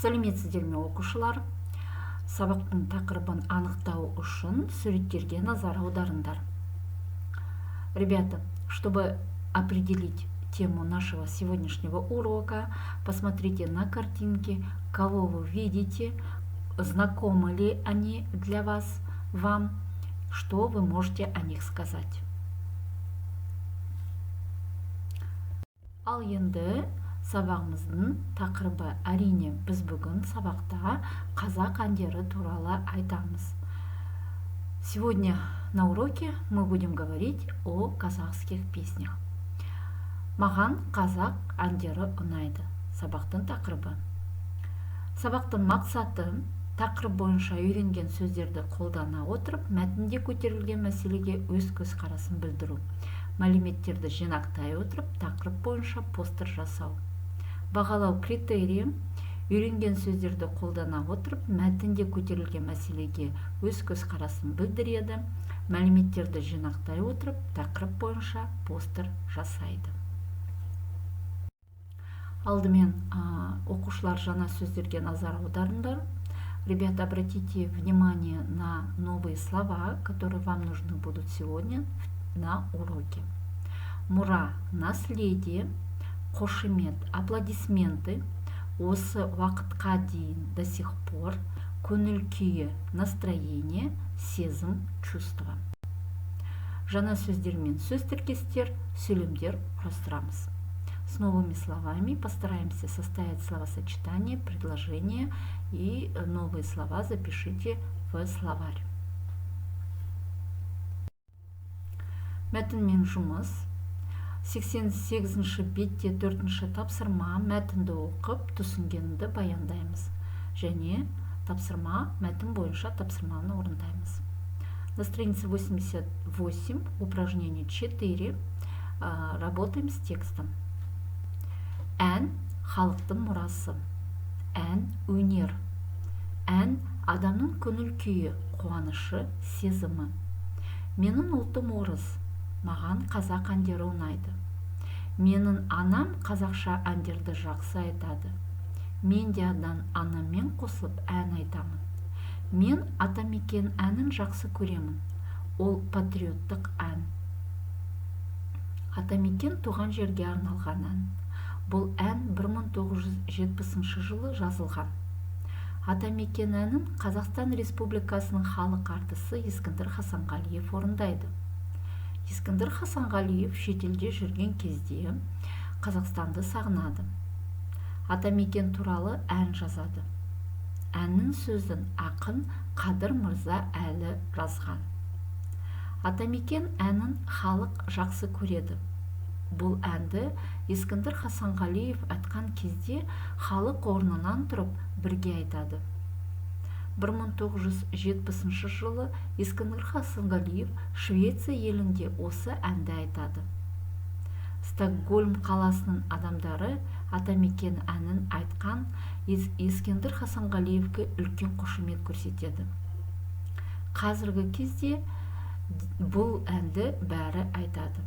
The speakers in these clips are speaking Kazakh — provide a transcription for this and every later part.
Сәлеметсіздер ме, оқушылар! Сабақтың тақырыбын анықтау үшін суреттерге назар аударыңдар. Ребята, чтобы определить тему нашего сегодняшнего урока, посмотрите на картинки, кого вы видите, знакомы ли они для вас, вам, что вы можете о них сказать. Ал енді сабағымыздың тақырыбы. Әрине, біз бүгін сабақта қазақ әндері туралы айтамыз. Сегодня на уроке мы будем говорить о казахских песнях. Маған қазақ әндері ұнайды. Сабақтың тақырыбы. Сабақтың мақсаты: тақырып бойынша үйренген сөздерді қолдана отырып, мәтінде көтерілген мәселеге өз көзқарасын білдіру. Мәліметтерді жинақтай отырып, тақырып бойынша постер жасау. Бағалау критерийі: үйренген сөздерді қолдана отырып, мәтінде көтерілген мәселеге өз көзқарасын білдіреді, мәліметтерді жинақтай отырып, тақырып бойынша постер жасайды. Алдымен, оқушылар, жаңа сөздерге назар аударыңдар. Ребята, обратите внимание на новые слова, которые вам нужны будут сегодня на уроке. Мұра – наследие, қошемет – аплодисменты, осы уақытқа дейін – до сих пор, көңіл күйі – настроение, сезім – чувство. Жаңа сөздермен сөз тіркестер, сөйлемдер құрастырамыз. С новыми словами постараемся составить словосочетание, предложение, и новые слова запишите в словарь. Мәтінмен жұмыс. 88 бетте төртінші тапсырма. Мәтінді оқып, түсінгенді баяндаймыз және тапсырма, мәтін бойынша тапсырманы орындаймыз. На странице 88, упражнение 4, работаем с текстом. Ән – халықтың мұрасы. Ән – өнер. Ән – адамның көңіл күйі, қуанышы, сезімі. Менің ұлтым орыс. Маған қазақ әндері ұнайды. Менің анам қазақша әндерді жақсы айтады. Мен де анаммен қосылып ән айтамын. Мен «Атамекен» әнін жақсы көремін. Ол патриоттық ән. «Атамекен» – туған жерге арналған ән. Бұл ән 1970 жылы жазылған. «Атамекен» әнін Қазақстан Республикасының халық әртісі Ескендір Хасанғалиев орындайды. Ескендір Хасанғалиев шетелде жүрген кезде Қазақстанды сағынады. «Атамекен» туралы ән жазады. Әннің сөзін ақын Қадыр Мырза Әлі жазған. «Атамекен» әнін халық жақсы көреді. Бұл әнді Ескендір Хасанғалиев айтқан кезде халық орнынан тұрып бірге айтады. 1970 жылы Ескендір Хасанғалиев Швеция елінде осы әнді айтады. Стокгольм қаласының адамдары «Атамекен» әнін айтқан Ескендір Хасанғалиевке үлкен қошемет көрсетеді. Қазіргі кезде бұл әнді бәрі айтады.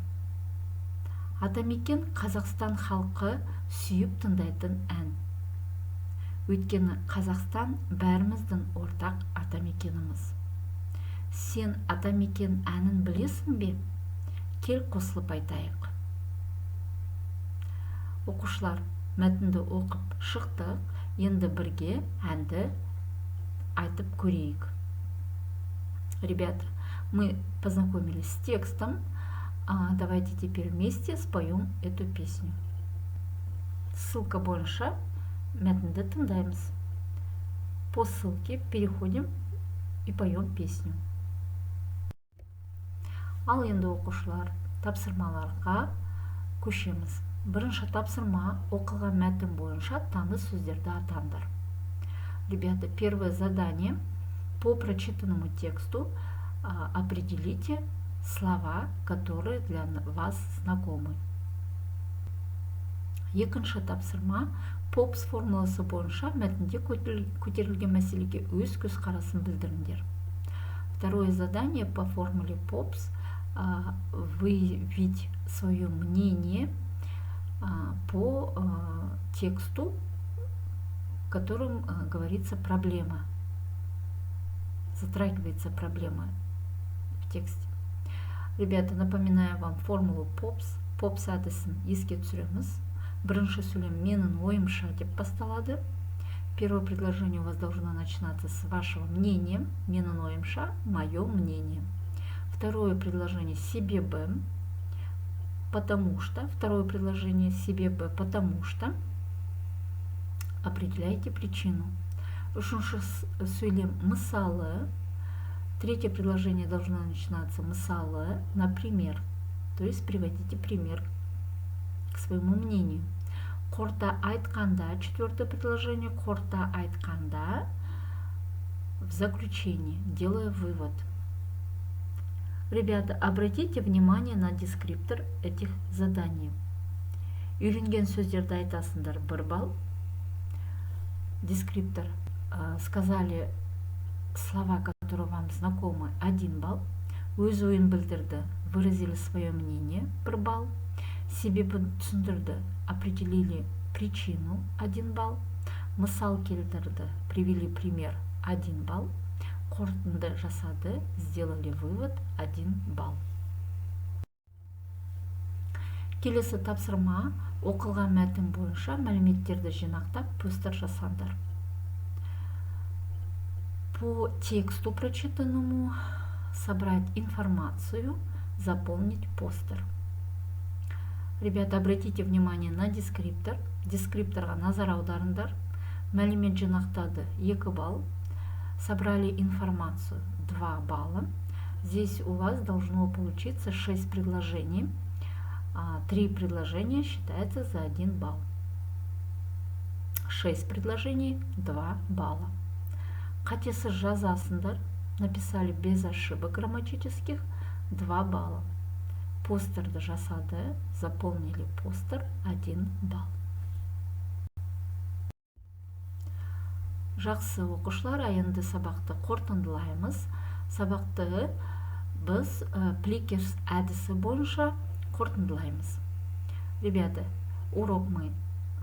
«Атамекен» – Қазақстан халқы сүйіп тыңдайтын ән. Өйткені Қазақстан – бәріміздің ортақ атамекеніміз. Сен «Атамекен» әнін білесің бе? Кел, қосылып айтайық. Оқушылар, мәтінді оқып шықтық, енді бірге әнді айтып көрейік. Ребята, мы познакомились с текстом. Давайте теперь вместе споем эту песню. Ссылка бойынша мәтінді тыңдаймыз. По ссылке переходим и поем песню. Ал енді, оқушылар, тапсырмаларға көшеміз. Бірінші тапсырма: оқылған мәтін бойынша таныс сөздерді атаңдар. Ребята, первое задание: по прочитанному тексту определите слова, которые для вас знакомы. Екінші тапсырма: ПОПС формуласы бойынша мәтінде көтерілген мәселеге өз көзқарасын білдіріңдер. Второе задание: по формуле ПОПС выявить свое мнение по тексту. в котором говорится проблема, затрагивается проблема в тексте. Ребята, напоминаю вам формулу ПОПС. ПОПС әдісін еске түсіреміз. Бірінші сөйлем «менің ойымша» деп басталады. Первое предложение у вас должно начинаться с вашего мнения. Менің ойымша, мое мнение. Второе предложение себебі, потому что. Второе предложение себебі, потому что. Определяйте причину. Үшінші сөйлем мысалы. Третье предложение должно начинаться мысалы, например. То есть приводите пример к своему мнению. Қорыта айтқанда, четвертое предложение, қорыта айтқанда, в заключении, делая вывод. Ребята, обратите внимание на дескриптор этих заданий. Үйренген сөздерді айтасыңдар, 1 балл. Дескриптор сказали слова, которые вам знакомы, 1 балл. Өз ойын білдірді, выразили свое мнение, 1 балл. Себебін түсіндірді, определили причину, 1 балл. Мысал келтірді, привели пример, 1 балл. Қорытынды жасады, сделали вывод, 1 балл. Келесі тапсырма: оқылған мәтін бойынша мәліметтерді жинақтап, постер жасаңдар. По тексту прочитанному собрать информацию, заполнить постер. Ребята, обратите внимание на дескриптор. Дескрипторға назар аударыңдар. Мәлімет жинақтады, 2 балл. Собрали информацию, 2 балла. Здесь у вас должно получиться 6 предложений. 3 предложения считается за 1 балл. 6 предложений, 2 балла. Қатесіз жазасыңдар, написали без ошибок грамматических, 2 балла. Постерді жасады, заполнили постер, 1 балл. Жақсы, оқушылар, енді сабақты қорытындылаймыз. Сабақты біз Пликерс әдісі бойынша қорытындылаймыз. Ребята, урок мы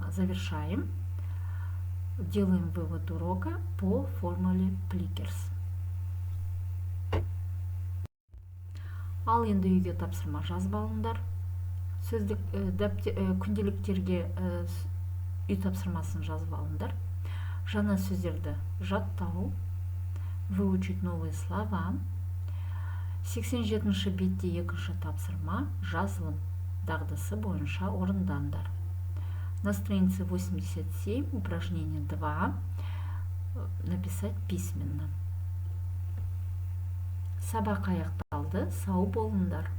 завершаем. Делаем вывод урока по формуле Пликерс. Ал енді үйге тапсырма жазып алыңдар. Сөздік күнделіктерге үй тапсырмасын жазып алыңдар. Жаңа сөздерді жаттау, выучить новые слова. 87 бетте екінші тапсырма, жазылым дағдысы бойынша орындаңдар. На странице 87, упражнение 2, написать письменно. Сабақ аяқталды, сау болыңдар.